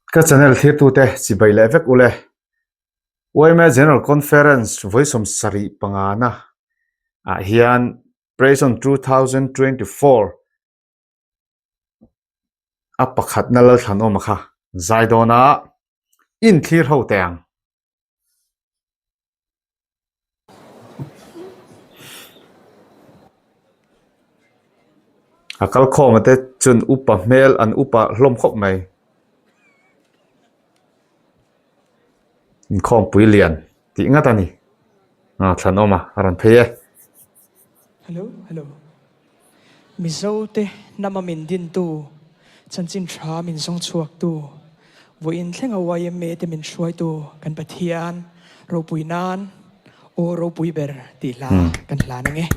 Ka channel thlirtute chibai leh vek ule. Yma General Conference vawi 75 pangana ah hian Praise on 2024 a pakhatna Lalthlanawma kha zai dawn a, inthlir ho teh ang. A kal khawm a te chuan upa hmel an upa hlawm khawp mai inkhawmpui lian tih ngat a ni ah thlanawm a a rawn phei e. Hello hello. Mizote hnama min dintu, chanchin tha min zawng chhuaktu, vawiin thlenga yma te min hruaitu kan Pathian ropui nan aw ropui ber tih hla kan hlan ang e.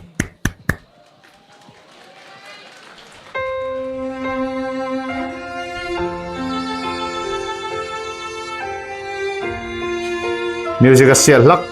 Music a sial hlak.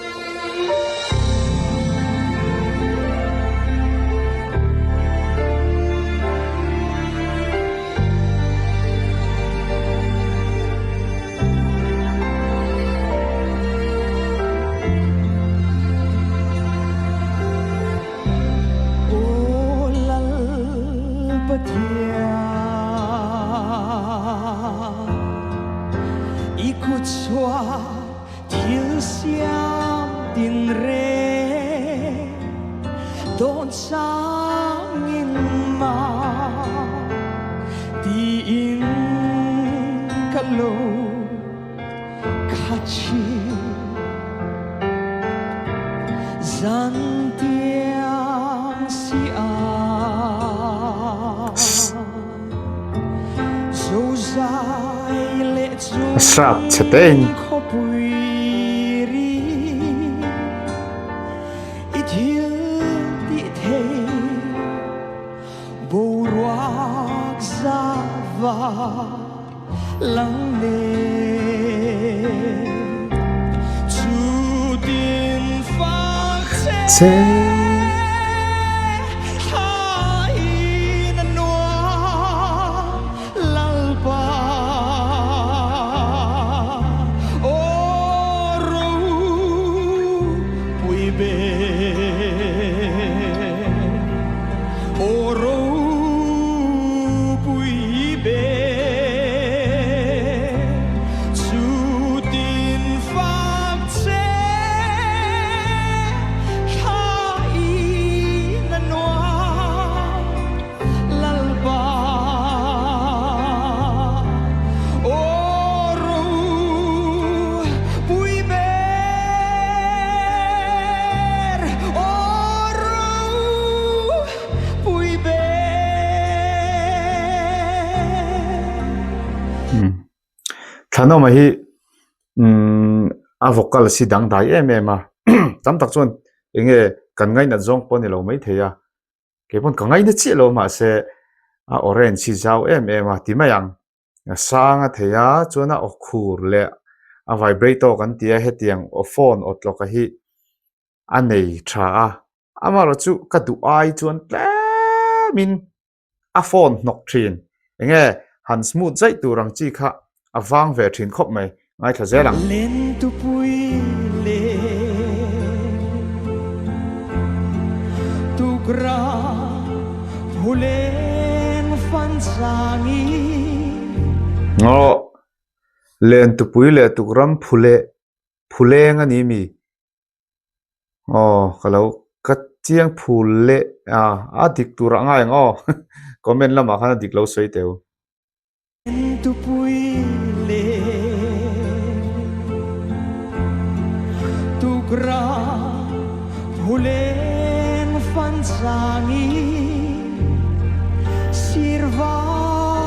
A sap chhe te in. Che. Thlanawma hi umm a vocal si dangdai em em a tam tak chuan eng nge kan ngainat zawng pawh a ni lo maithei a. Kei pawn ka ngaina chiah lo mahse a orange hi zau em em a ti mai ang. A sang a thei a chuan a aw khur leh a vibrator kan ti a hetiang aw phone aw tlawka hi a nei tha a. Amaherawhchu chu ka duh ai chuan tlemin a phone hnawk thin. Enge han smooth zaih tur ang chi kha a vang ve thin khawp mai. Ngaithla zel ang. Lentupui leh tukra phuleng fan changi. Aw, Lentupui leh tukram phule phuleng a ni mi? Aw, ka lo ka chiang phul leh a, a dik tur ah ngai ang aw. Comment lamah khan a dik lo sawi teu.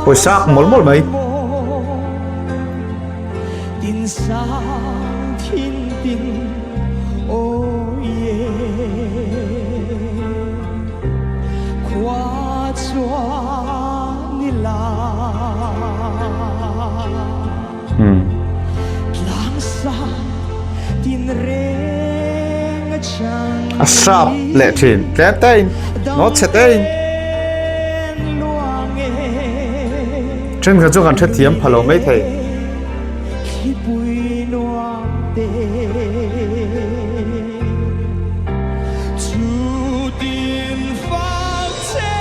Pawisa ak mawlh mawlh mai. A sharp leh thin tlem te in note chhe te in thenkhat chu kan hrethiam pha lo maithei. Thlipui nuam te Chutin fak che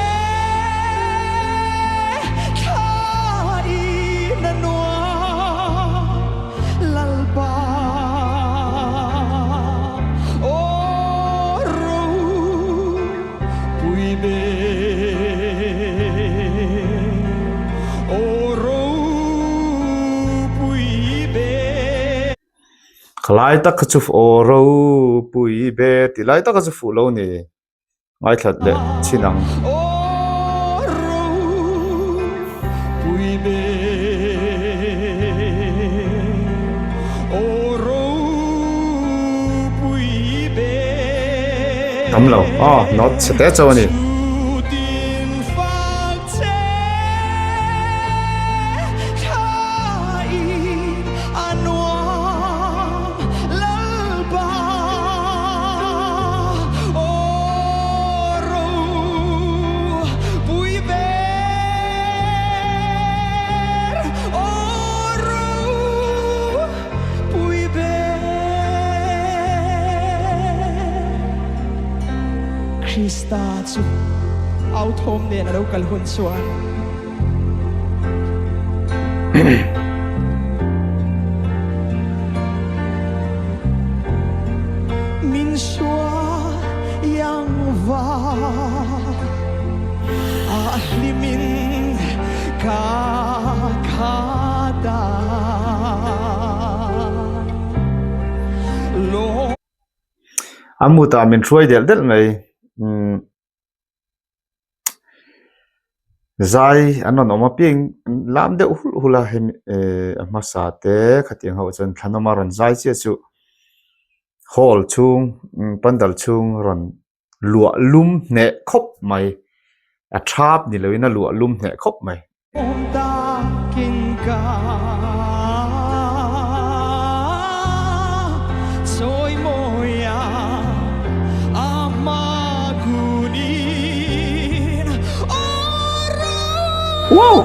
thla in a nuam Lalpa aw ropui ber Aw ropui ber. Ka lai tak kha chu aw ropui ber tih lai tak kha chu fuh lo ni. Ngaithla leh chhin ang. Aw ropui ber. Aw ropui ber. Tam lo aw note chhe te chauh a ni. Krista chu au thawm nen a lo kal hun chuan. Min hruai ang va a hlimin ka khat a. A mutah min hruai delh delh mai. Umm zai an rawn awm apiang an lam deuh hulh hulh a hemi ehh a hmasa te khatiang ho chuan thlanawma rawn zai chiah chu hall chhung pandal chhung rawn luah lum hneh khawp mai a thap ni loin a luah lum hneh khawp mai. Wow!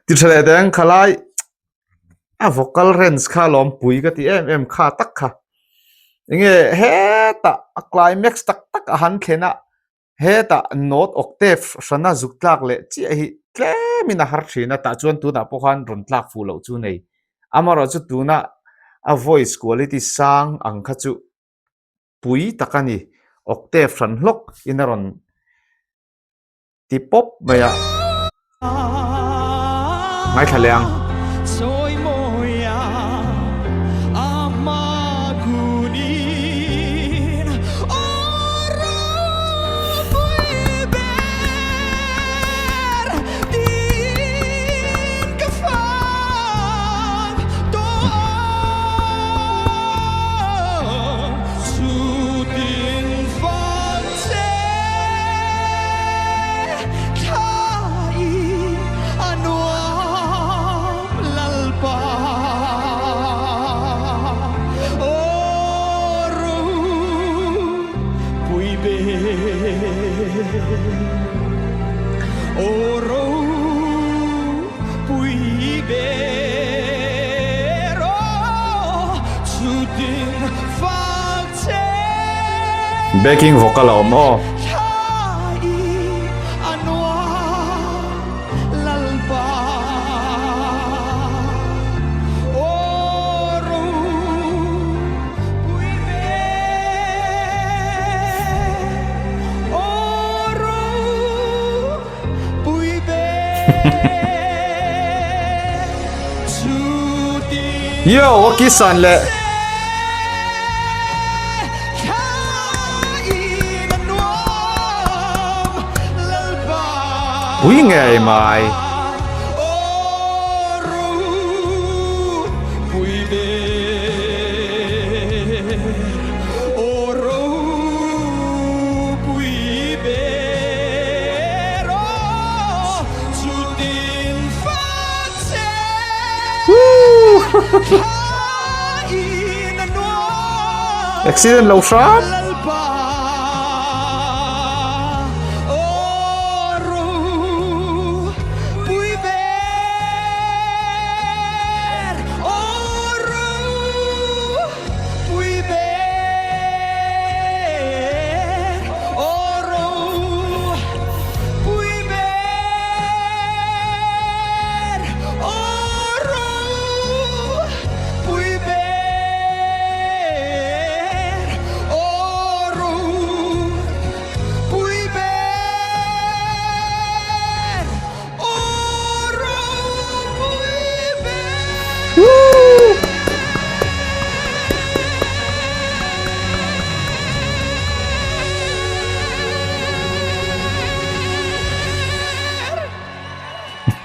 Ti tha leh deng khalai a vocal range kha lawm pui ka ti em em kha tak kha enge hetah a climax tak tak a han thlen a hetah note octave hrana zuk tlak leh chiah hi tlemin a har thin a tah chuan tunah pawh khan rawn tlak fuh loh chu nei amaherawhchu tuna a voice quality sang ang kha chu pui tak a ni octave hran hlawk in a rawn ti pawp mai a ngaithla leh ang. Backing vocal a awm aw. Yo, a kisan leh. Pui ngei mai. Accident lo hram.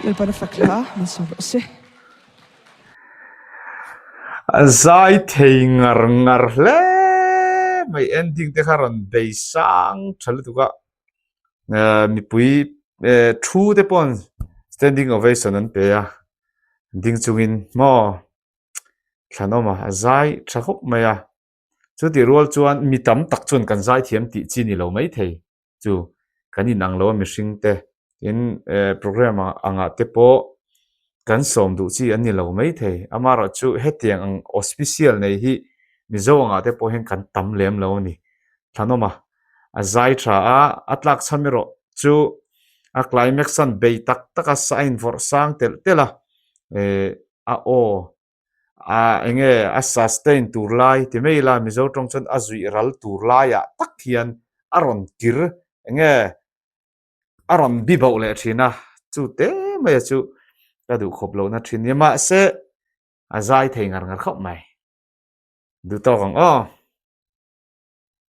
Lalpan a fak hla min sawm rawh se. A zai thei ngar ngar hle mai ending te kha rawn bei sang tha lutuk a mipui thu te pawh standing ovation an pe a ding chungin maw thlanawm a a zai tha khawp mai a chutih rual chuan mi tam tak chuan kan zai thiam tih chi ni lo mai thei. chu kan inang lo a mihring te tin eh program angah te pawh kan sawm duh chi an ni lo maithei amaherawh chu hetiang ang auspicial nei hi mizo angah te pawh hian kan tam lem lo a ni thlanawm a a zai tha a a tlak chham erawh chu a climax an bei tak tak a sa a invawrh sang telh telh a eh a aw A enge a sustain tur lai ti mai ila Mizo tawng chuan a zuih ral tur laiah tak hian a rawn kir enge a rawn bi bauh leh thin a, chu te mai a chu ka duh khawp lohna thin nia mahse a zai thei ngar ngar khawp mai. Duh tawk ang aw.